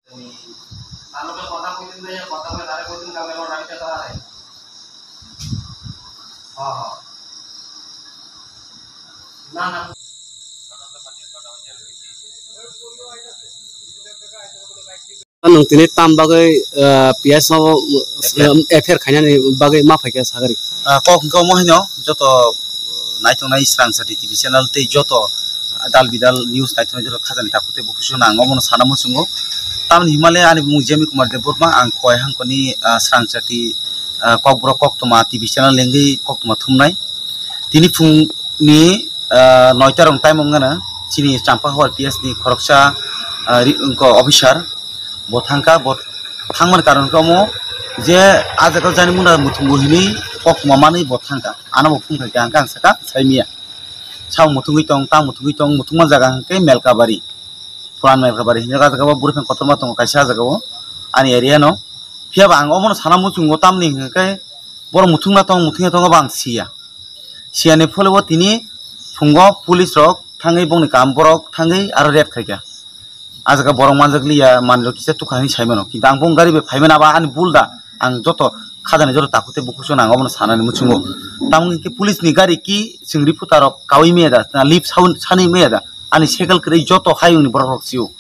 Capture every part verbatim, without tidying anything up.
Nwng tini tam bagwi, ah, P S no, ah, F I R khainani bagwi ma phaikha sagari. Ah, kok hwnkhe omo haino joto naitongnai Srangchati T V channel tei joto dal bidal news naitongnai joto khajani takhuk tei bukhuk songno ang omono sana muchungo. Tamoni himale ani bumung Jemi Kumar Debbarma, ang Khowai hangkoni, ah, Srangchati, ah, Kokborok koktwma T V channel lengwi koktwma thumnai. Tini phungni, ah, noita rok time wngkha na chini Champahawar P S ni khoroksa, ah, ri-, wngkha officer. Bo thangkha, bo thangmani karon khe omo je ah jaga jani muna muthungo hinwi koktwma manwi bo thangkha. Ano bo phung khaikha hwnkhe ang sakha saimanya. Sao muthungwi tong, tang muthungwi tong, muthungma jaga hwnkhe Melkabari. Puran Melkabari hinwi ah jaga bo bwrwi phang kotorma tongo kaisa ah jaga o ani area no. Phiya ba ang omono sana muchungo tamni hwnkhe borok muthungna tong, muthungya tongo bo ang siya. Siyani phole bo tini phungo police rok thangwi bongni kam borok thangwi aro raid khaikha. Ah jaga borok manjak liya, manwi rok kisa tukha hinwi saimano. Kintu ang bong gari bai phaimani abo ani bul da. Ang joto khajani joto takhuk tei bukhuk songno ang obono sanani muchungo. Tamoni khe police ni gari ki chwng reporter rok kaui maya da, na lip sound sani maya da. Ani cycle kwrwi joto hayungni borok rok sio.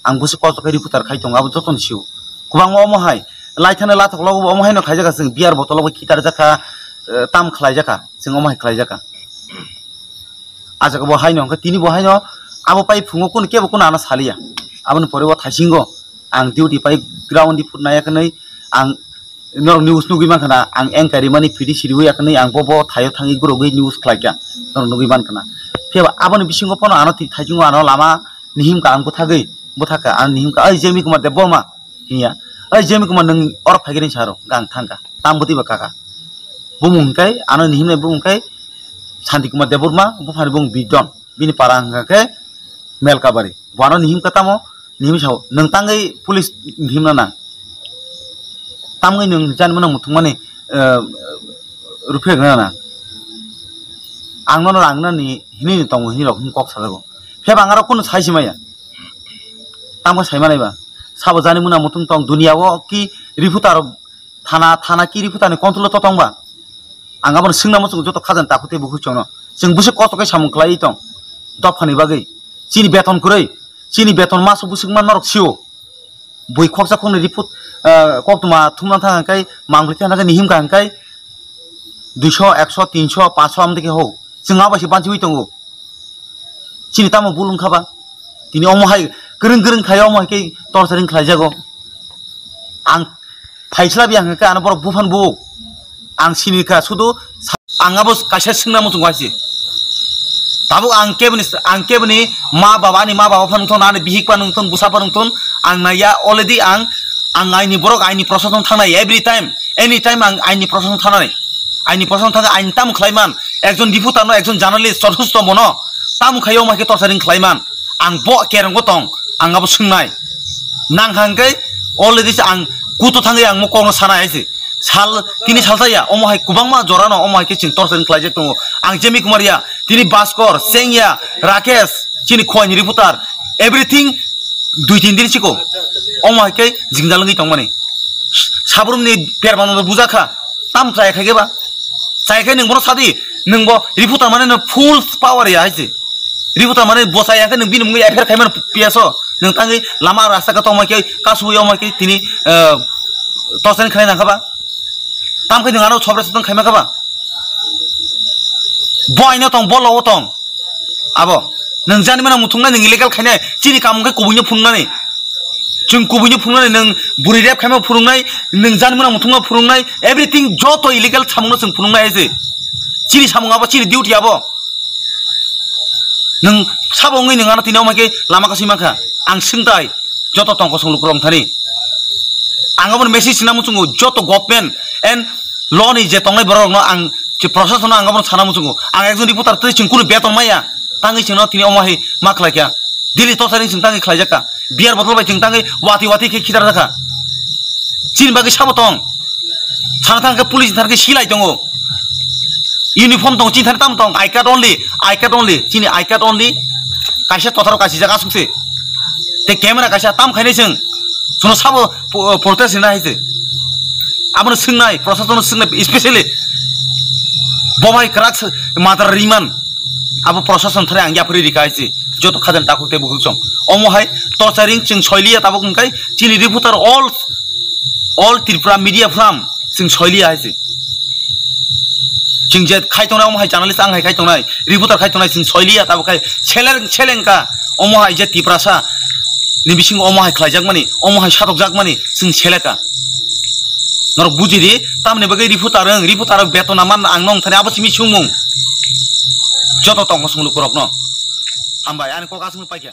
Ang busi kosto khe reporter khai tongo, abo jotono sio. Kwbangma omo hai, lai thani lathok logo bo omo haino khaijak kha, chwng beer bottle bo khitar jak kha, eh, tam khlai jak kha, chwng omo hai khlai jak kha. Ah jaga bo haino hwnkhe tini bo haino abo pai phungo kunu kebo kunu ano saliya. Aboni pore o thaisingo ang duty pai ground di phut naiya kwnwi ang norok news nugwi mankha na, ang anchor rimani phidi siriwi yakni ang bo bo thaio thangwi gurugwi news khlaikha, norok nugwi mankha na. Phiya ba aboni bisingo phano ano thik thaisingo ano lama nihimkha ang bwthagwi, bwthakha ang nihimkha, "Oi Jemi Kumar Debbarma," hinya, "Oi Jemi Kumar, nwng orok phaikhe," hinwi saro, hwnkhe ang thangkha, tam bwtwi ba kaka. Bumung hwnkhe ano nihimnai bumung hwnkhe Santi Kumar Debbarma, buphani bumung Bidon, bini para hwnkha khe Melkabari. Bo ano nihimkha tamo, nihimwi sao, "Nwng tangwi police nihimna nang? Tamwi nwng jani mano muthungmani, eh, ruphe gana nang? Ang nono rang nani hinwi tongo," hinwi rok kok sajago. Phiya ba ang aro kunu sai si maya. Tamo sai manai ba. Sabo jani muna muthung tong dunia o ki reporter thana, thana ki reporter ni control o to tong ba. Ang abono swngna muchungo joto khajani takhuk tei bukhuk chwngno. Chwng busi kosto khe samung khlaiwi tong. Dophani bagwi. Chini beton kwrwi. Chini beton maso bwswk man norok sio. Bui khoksa khoknwi report, ah, koktwma thumna thang hwnkhe, mangpli thang hwnkhe, nihimkha hwnkhe, duiso, ekso, tinso, panso amtwi khe ho. Chwng abo se banchiwi tongo. Chini tamo bul wngkha ba? Tini omo hai kwrwng kwrwng khai omo hai khe torturing khlaijago. Ang phaisla biya hwnkhe ano borok buphang bu. Ang sini kha sudu sa-, ang abo kaisa swngna muchungo hai se. Tabuk ang keboni, ang keboni ma baba, ani ma baba phano thon, ani bihik phano thon, bwsa phano thon, ang naiya already ang, ang aini borok, aini prosason thangnai every time, any time ang aini prosason thangnai, aini prosason thangwi aini tamo khlaiman, ekjon reporter no, ekjon journalist, chorhusto mono tamo khai omo hai khe torturing khlaiman, ang bo kereng bo tong, ang abo swngnai. Nang hang khe already se ang kutu thangwi ang mo kokno sana hai se. Sal, tini salsa ya, omo hai kwbangma jora no, omo hai khe chwng torturing khlaijak tongo. Ang Jemi Kumar ya, tini Baskor, Seng ya, Rakesh, chini Khowai ni reporter, everything dui tin din siko. Omo hai khe jingjal wngwi tongmani. Sabrum ni permano bujakha, tam chaya khai khe ba. Chaya khe nwng bono sadi, nwng bo reporter mane no full power ya hai se. Reporter mane bo chaya khe nwng bini mungwi F I R khai mano P S o. Nwng tangwi lama rasta ka tongma khe kasu yo ma khe tini, eh, torturing khlai nang kha ba. Tam khe nwng ano sobre se tong khaima kha ba. Bo aino tong, bo logo tong. Abo. Nwng jani mano muthungnai, nwng illegal khainai. Chini kamung khe kubuino phunuknani. Chwng kubuino phunuknani, nwng buri rep khaima phunuknai, nwng jani mano muthungma phunuknai. Everything joto illegal samungno chwng phunuknai hai se. Chini samung abo, chini duty abo. Nwng sabo wngwi nwng ano tini omo khe lama kasui mankha. Ang swngtai joto tongkosong lukurok thani. Ang abono message sina muchungo joto government and law ni je tongnai borok rokno ang je proshasonno ang abono sana muchungo. Ang ekjon reporter tei chwng kunu beton maya. Tangwi chwngno tini omo hai ma khlaikha. Daily torturing chwng tangwi khlaijakha. Beer bottle bai chwng tangwi wati wati khe khitarjakha. Chini bagwi sabo tong. Sana thangkhe police thangkhe silai tongo. Uniform tong, chini thani tamo tong, I card only, I card only, chini I card only, kaisa totharo kasijak asuk se. Tei camera kaisa tam khainai chwng, Chwngno sabo po-, protest rina hai se. Abono swngnai, prosasono swngnai, especially bo bai kwrak se, madra riman. Abo prosason thani ang yapri rika hai se. Joto khajan takhuk tei bukhuk song. Omo hai torturing chwng soiliya tabuk wngkai chini reporter all, all Tripura media from chwng soiliya hai se. Chwng je khai tongnai, omo hai journalist ang hai khai tongnai, reporter khai tongnai, chwng soiliya tabuk khai seleng, seleng ka. Omo hai je Tiprasa ni bisingo omo hai khlaijakmani, omo hai satokjakmani chwng seleka. Norok buji di, tamni bagwi reporter wng, reporter rok betona man ang nong thani abo simi sungmung. Joto tongkha song lukurokno. Hambai, ani kok aswk paikha.